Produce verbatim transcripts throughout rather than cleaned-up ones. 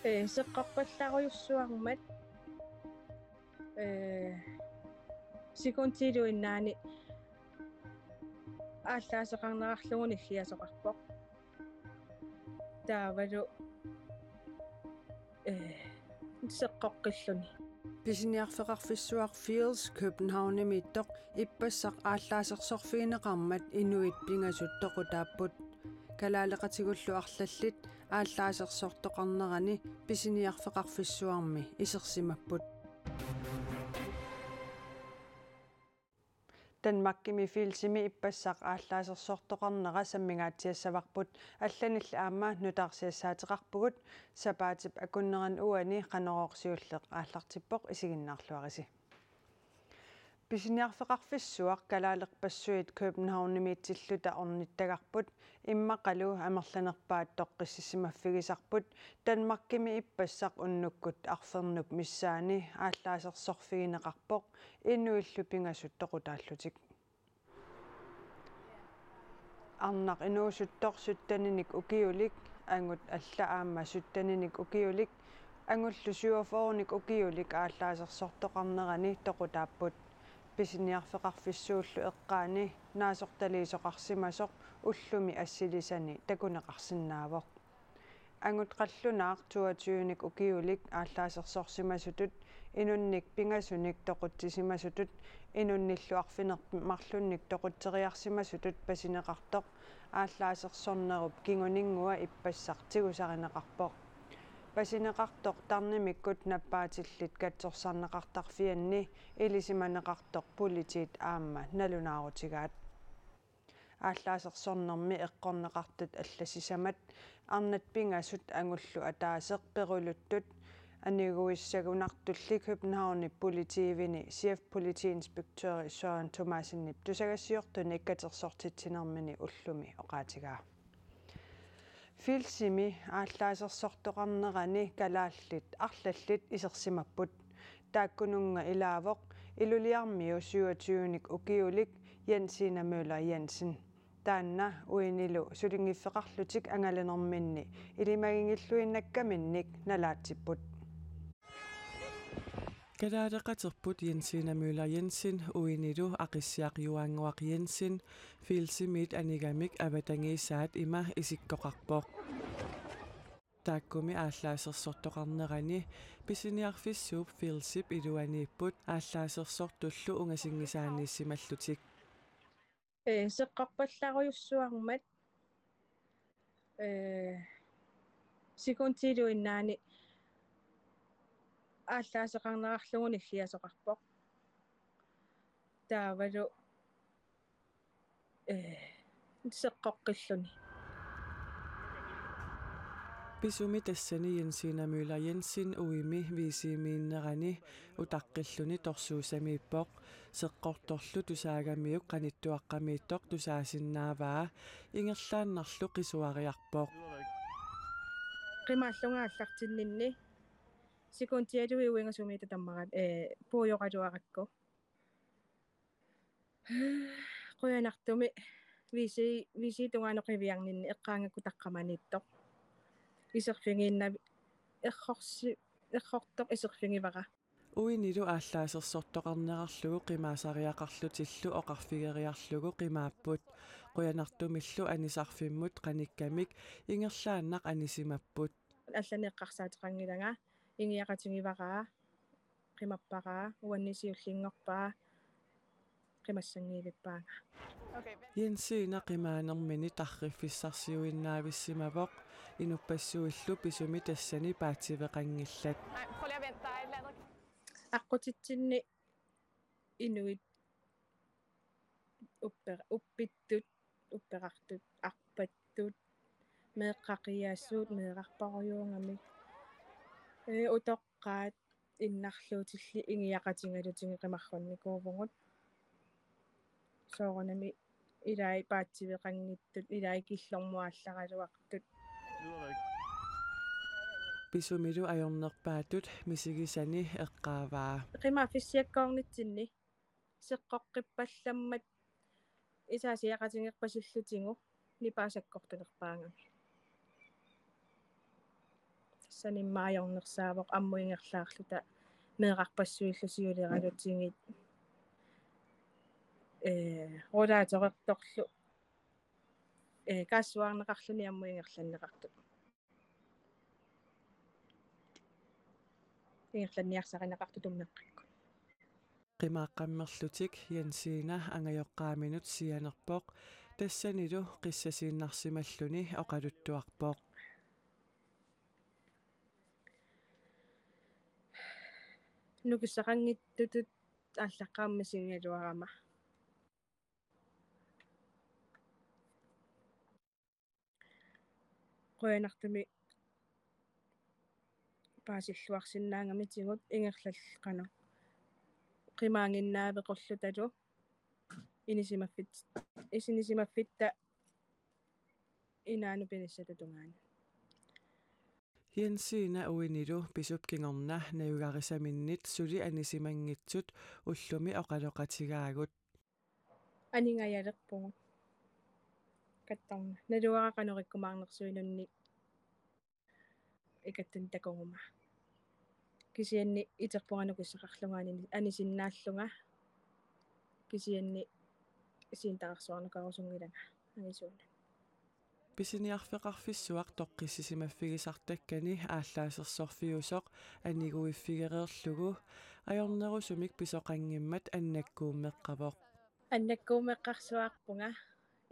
Ee, seqqorpallarujussuarmat, ee, sekundiluinnaani aallaaseqarnerarlugu nilliasoqarpoq. Taavalu, ee, seqqoqqilluni. Pisiniarfeqarfissuaq Fields Københavnimiittoq ippassaq aallaasersorfigineqarmat inuit pingasut toqutaapput. Kalaaleqatigullu arlallit aallaasersortoqarnerani pisiniarfeqarfissuarmi isersimapput. Danmarkimi Fieldsimi ippassaq aallaasersortoqarnera sammingaatsiassavarput, allanilli aamma nutaarsiassaateqarpugut. Sapaatip akunnerani uani Qanorooq siulleq aallartippoq, isiginnaarluarisi. Pisiniarfeqarfissuaq kalaalerpassuit Københavnimiitsilluta ornittagarput, immaqalu amerlanerpaat toqqissisimaffigisarput. Danmarkimi ippassaq unnukkut arfernup missaani aallaasersorfigineqarpoq inuillu pingasut toqutaallutik. Arnaq inuusuttoq sytteninik ukiulik, angut alla aamma sytteninik ukiulik, angullu syvogfyrrenik ukiulik aallaasersortoqarnerani toqutaapput. Pisiniarfeqarfissuullu eqqaani naasortaliisoqarsimasoq ullumi assilisani takuneqarsinnaavoq. Angut qallunaaq toogtyvenik ukiulik aallaasersorsimasutut, inunnik pingasunik toqutsisimasutut, inunnillu arfineq-marlunnik toqutseriarsimasutut pasineqartoq aallaasersornerup kinguninngua ippassaq tigusarineqarpoq. Pasineqartoq tarnimikkut nappaatillit katsorsarneqartarfianni ilisimaneqartoq politiit aamma nalunaarutigaat. Aallaasersornermi eqqorneqartut alla sisamat, arnat pingasut angullu ataaseq peruluttut, aniguissagunartulli Københavnip politiivini chefpolitiinspektøri Søren Thomassenip tusagassiortunik katersortitsinermini ullumi oqaatigaa. Fieldsimi aallaasersortoqarnerani kalaallit arlallit isersimapput. Taakkununnga ilaavoq Ilulissarmiu syvogtyvenik ukiulik Jensine Møller Jensen. Taanna uinilu sulinngiffeqarlutik angalanerminni ilimagingilluinnakkaminnik nalaatsipput. Kalaaleqaterput Jensine Møller Jensen uinilu Aqissiaq Juaannguaq Jensen Fieldsimiit anigamik avatangiisaat ima isikkoqarpoq. Taakkumi aallaasersortoqarnerani pisiniarfissuup Fieldsip iluaniipput aallaasersortullu ungasinngisaaniissimallutik. Ee, seqqorpallarujussuarmat, ee, sekundiluinnaani aallaaseqarnerarlugu nilliasoqarpoq. Taavalu, ee, seqqoqqilluni. Pisumi tassani Jensine Møller Jensen uimi V C-miinnerani utaqqilluni torsuusamiippoq. Seqqortorlu tusaagamiuk qanittuaqqamiittoq tusaasinnaavaa, ingerlaannarlu qisuariarpoq. Qimaallunga aallartinninni sekundialuit uinga sumiita tammarat, ee, puigoraluarakku. Qujanartumik V C, V C tungaanut qiviarninni eqqaangakku taqqamaniittoq. Iserfigiinnavi-, errorsi-, errortoq iserfigivara. Uinilu aallaasersortoqarnerarlugu qimaasariaqarlutillu oqarfigeriarlugu qimaapput. Qujanartumillu anisarfimmut qanikkamik ingerlaannaq anisimapput. Allanik eqqarsaateqanngilanga, ingiaqatigivaraa, qimapparaa, uannit siullinngorpaa, qimassanngivippaanga. Jensine qimaanermini tarriffissarsiuinnaavissimavoq, inuppassuillu pisumi tassani paatsiveqanngillat. Nej, prøv lige at vente. Der er et eller andet. Aqqutitsinni inuit upper-, uppittut, upperartut, arpattut, meeqqat qiasuut, meerarparujuugamik. Ee, utoqqaat innarluutillit ingiaqatigalutigu qimarrunnikuuvugut. Soorunami ilai paatsiveqanngitsut, ilai killormut aallaraluartut. Pisumilu ajornerpaatut misigisani eqqaavaa. Qimaafissiakkoornitsinni seqqoqqippallammat isaasiaqatigeqqasillutigu nipaa sakkortunerpaagami. Sanimma ajornersaavoq ammut ingerlaarluta meerarpassuillu siuleralutigit, ee, rollatorertorlu, ee, kaassuarneqarluni ammut ingerlanneqartut. Ingerlanniarsarineqartut tummeqqikkut. Qimaaqqammerlutik Jensina angajoqqaaminut sianerpoq, tassanilu qissasiinnarsimalluni oqaluttuarpoq. Nukissaqanngitsutut aallaqqaammut misigigaluarama. Qujanartumik paasilluarsinnaangamitigut ingerlalluni qanoq qimaannginnaaveqqullutalu inisimaffit-, isinisimaffittat inaannut pinissatut tungaanut. Jensina uinilu pisup kingorna najugarisaminnik suli anisimanngitsut ullumi oqaloqatigaagut. Aningajalerpugut. Kattorna. Naluara qanoq ikkumaarnersuinunnik ikattun takuguma. Kisianni iterpunga nukissaqarlunga ani-, anisinnaallunga. Kisianni siinitararsuarnikuusunngilanga angisuunut. Pisiniarfeqarfissuaq toqqissisimaffigisartakkani aallaasersorfiusoq aniguiffigereerlugu ajornerusumik pisoqanngimmat annakkuummeqqavoq. Annakkuummeqqarsuarpunga,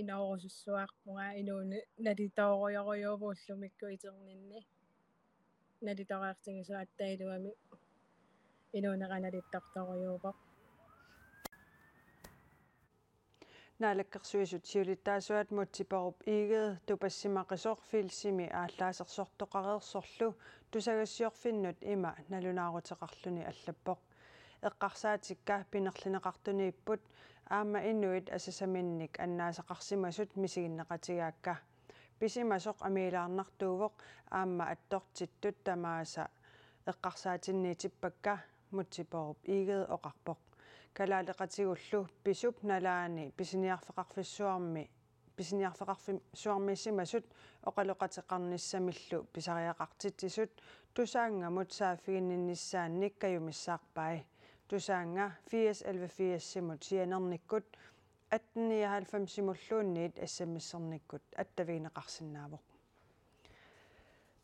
inoorusussuarpunga, inuuneq nalitoorujorujuuvoq ullumikkut iterninni. Nalitoreertigisuatta iluamik inuunera nalittortorujuuvoq. Naalakkersuisut siulittaasuat Múte Bourup Egede tupassimaqisoq Fielsimi aallaasersortoqareersorlu tusagassiorfinnut ima nalunaaruteqarluni allappoq: Eqqarsaatikka pinerlineqartuniipput aamma inuit asasaminnik annaasaqarsimasut misiginneqatigaakka. Pisimasoq amiilaarnartuuvoq aamma attortittut tamaasa eqqarsaatinniitippakka, Múte Bourup Egede oqarpoq. Kalaaleqatigullu pisup nalaani pisiniarfeqarfissuarmi, pisiniarfeqarfissuarmiissimasut oqaloqateqarnissamillu pisariaqartitsisut Tusaanngamut saaffiginninnissaannik kajumissaarpai. Tusaannga firs elleve firsimut sianernikkut atten nioghalvfemsimulluunniit S M S-ernikkut attavigineqarsinnaavoq.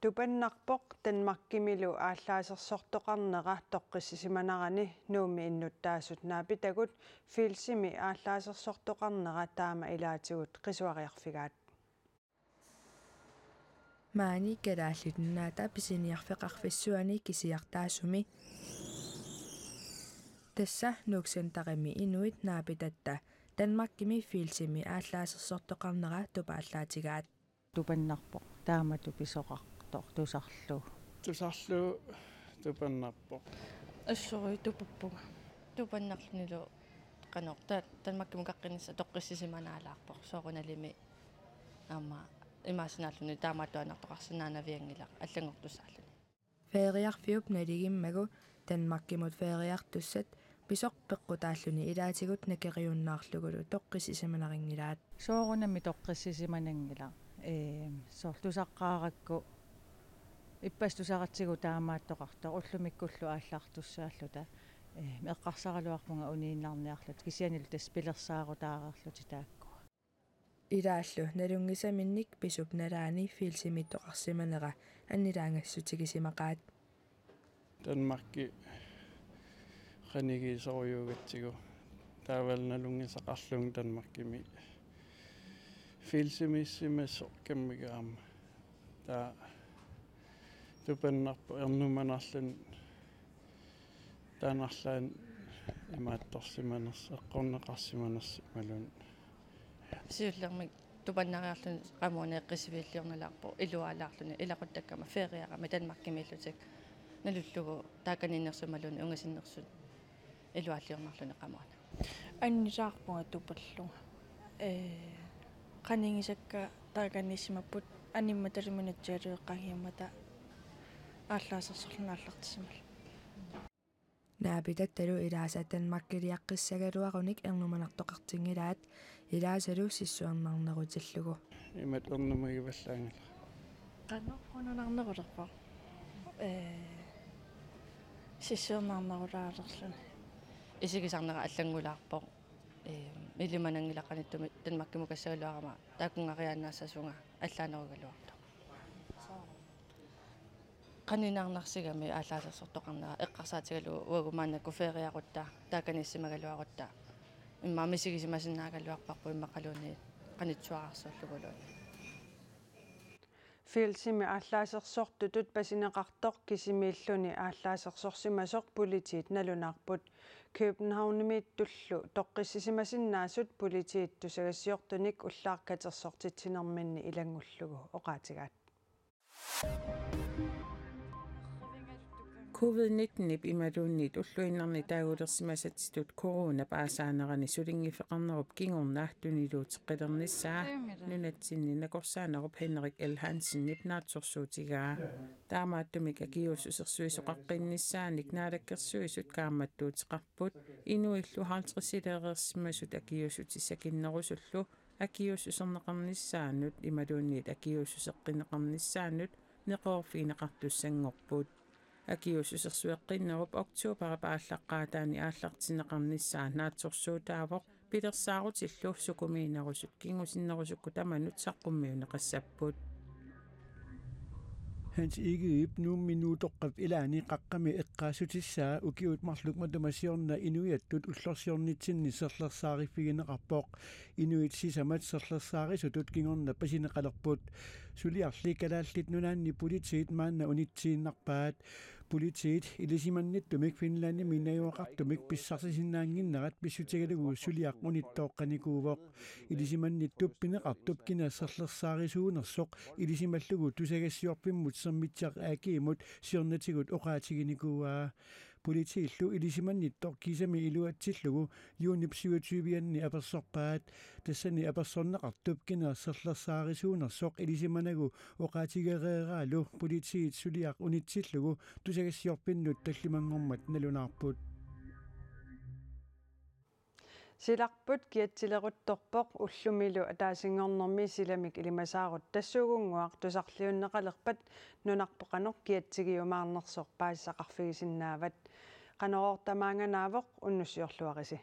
Tupannarpoq Danmarkimilu aallaasersortoqarnera toqqissisimanerani Nuummi innuttaasut naapitagut Fielsimi aallaasersortoqarnera taama ilaatigut qisuariarfigaat. Maani Kalaallit Nunaata pisiniarfeqarfissuani kisiartaasumi, tassa Nuuk Centerimi inuit naapitatta Danmarkimi Fielsimi aallaasersortoqarnera tupaallaatigaat. Tupannarpoq taamatut pisoqartoq tusarlugu. Tusarlugu tupannarpoq. Assorujussuaq tupappunga. Tupannarlunilu qanoq taava Danmarkimut utaqqinissaq toqqissisimanalaarpoq, soorunalimi aamma imaassinnaalluni taamaattuaannartoqarsinnaanavianngilaq allanngortussaalluni. Feriarfiup naligimmagu Danmarkimut feriartussat pisoq peqqutaalluni ilaatigut nakeriunnaarlugulu toqqissisimanerinngilaat. Soorunami toqqissisimananngilaq. Ee, soorlu tusaqqaarakku ippassaq tusaratsigu taamaattoqartoq, ullumikkullu aallartussaalluta. Ee, eqqarsaraluarpunga uniinnarniarluta, kisiannili tassa pilersaarutaareerluta taakkua. Ilaallu nalunngisaminnik pisup nalaani Fielsimittoqarsimanera annilaangassutigisimaqaat. Danmarki qanigiisorujuugatsigu taavalu nalunngisaqarlunga Danmarkimi Fielsimiissimasoq kammaga aamma. Taava tupannarpoq ernumanarluni taanna arlaanni imaattorsimanersoq, eqqorneqarsimanersoq imaluunniit. Siullermik tupannariarluni qamuuna eqqissiviilliornalaarpoq iluaalaarluni ilaquttakkama feriarami Danmarkimiillutik nalullugu taakaniinnersut imaluunniit ungasinnersut iluaalliornarluni qamuuna. Annilaarpunga tupallunga. Ee, qanigisakka taakaniissimapput animmatalu minatsialu eqqaangiummata aallaasersorluni aallartissimallugu. Naapitattalu ilaasa Danmarkiliaqqissagaluarunik ernumanartoqartinngilaat, ilaasalu sissuernarnerutillugu. Imatut ernumagivallaanngilaq. Qanoq ununarnerulerpoq? Ee, sissiornarnerulaalerluni. Isigisarnera allanngulaarpoq. Ee, ilimananngilaq qanittumi Danmarkimukassagaluarama taakkunngariaannaassasunga allaanerugaluartoq. Qaninarnarsigami aallaasersortoqarnera eqqarsaatigalugu uagut maannakkut feriaqarutta taakaniissimagaluarutta. Immaqa misigisimasinnaagaluarparput immaqaluunniit qanittuararsuulluguluunniit. Fieldsimik aallaasersortutut pasineqartoq kisimiilluni aallaasersorsimasoq politiit nalunaarput. Københavnimiittullu toqqissisimasinnaasut politiit tusagassiortunik ullaaq katersortitsinerminni ilanngullugu oqaatigaat. Covid nitten-ip imaluunniit ulluinnarni taagulersimasatsitut coronap aasaanerani sulinngiffeqarnerup kingorna tuniluuteqqilernissaa nunatsinni nakorsaanerup Henrik L. Hansenip naatsorsuutigaa. Taamaattumik akiuussusersuisoqaqqinnissaanik Naalakkersuisut kaammattuuteqarput, inuillu halvtredsileereersimasut akiuussutissakinnerusullu akiuussuserneqarnissaannut imaluunniit akiuussuseqqinneqarnissaannut neqeroorfigineqartussanngorput. Akiuussusersueqqinnerup oktoberip aallaqqaataani aallartinneqarnissaa naatsorsuutaavoq, pilersaarutillu sukumiinerusut kingusinnerusukkut tamanut saqqummiunneqassapput. Hans Egedep Nuummi Nuutoqqap ilaani qaqqami eqqaassutissaa ukiut marluk matuma siorna inuiattut ullorsiornitsinni serlersaariffigineqarpoq. Inuit sisamat serlersaarisutut kingorna pasineqalerput. Suliarli Kalaallit Nunaanni politiit maanna unitsiinnarpaat. Politiit ilisimannittumik Finlandimi najugaqartumik pissarsisinnaannginnerat pissutigalugu suliaq unittooqqanikuuvoq. Ilisimannittup pineqartup kina serlersaarisuunersoq ilisimallugu tusagassiorfimmut Sermitsiaq A G-mut siornatigut oqaatiginikuuaa. Politiillu ilisimannittoq kiisami iluatsillugu juunip syvogtyve-anni apersorpaat. Tassani apersorneqartup kina serlersaarisuunersoq ilisimanagu oqaatigereeraalu politiit suliaq unitsillugu tusagassiorfinnut tallimanngormat nalunaarput. Silarput kiatsileruttorpoq, ullumilu ataasinngornermi silamik ilimasaarut tassuugunnguaq tusarliunneqalerpat nunarput qanoq kiatsigiumaarnersoq paasisaqarfigisinnaavat. Qanorooq tamaanganaavoq, unnussiorluarisi.